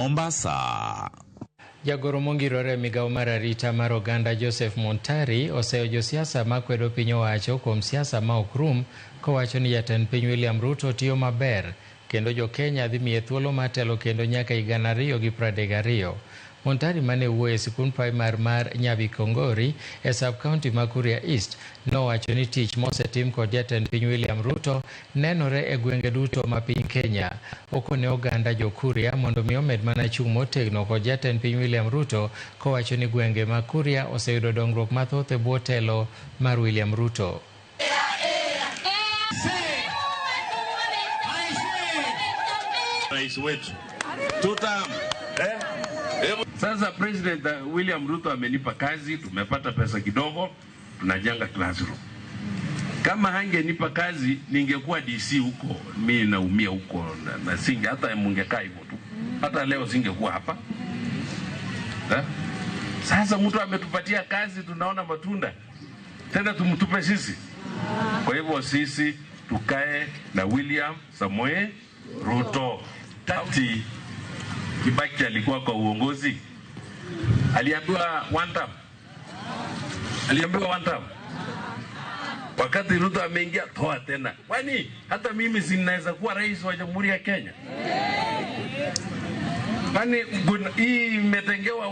Mombasa. Jagoro mongirore e migawo mar arita mar oganda Joseph Montari oseyo josiasa makwedo piny owacho kuom siasa ma ok rum, kowacho ni jatend piny William Ruto tiyo maber kendo jo Kenya dhi miye thuolo mar telo kendo nyaka higa 2032. Montari mane wuoyo e sikund primar mar Nyabikongori e sub county ma Kuria East nowacho ni tich mosetim kod jatend piny William Ruto nenore e gwenge duto ma piny Kenya. Okone oganda jo Kuria mondo mi omed mana chung' motegno kod jatend piny William Ruto, kowacho ni gwenge ma Kuria oseyudo dongruok mathoth e bwo telo mar William Ruto. Rais wetu tutam, eh? Sasa President William Ruto amenipa kazi, tumepata pesa kidogo, tunajenga classroom. Kama hangenipa kazi ningekuwa DC huko, mi naumia huko na singe hata mungekaa hivyo tu, hata leo singekuwa hapa eh? Sasa mtu ametupatia kazi, tunaona matunda tena tumtupe sisi? Kwa hivyo sisi tukae na William Samoei Ruto. Tati Kibaki alikuwa kwa uongozi, aliambiwa one term, aliambiwa one term. Wakati Ruto ameingia, toa tena. Kwani hata mimi si naweza kuwa rais wa Jamhuri ya Kenya? Kwani hii imetengewa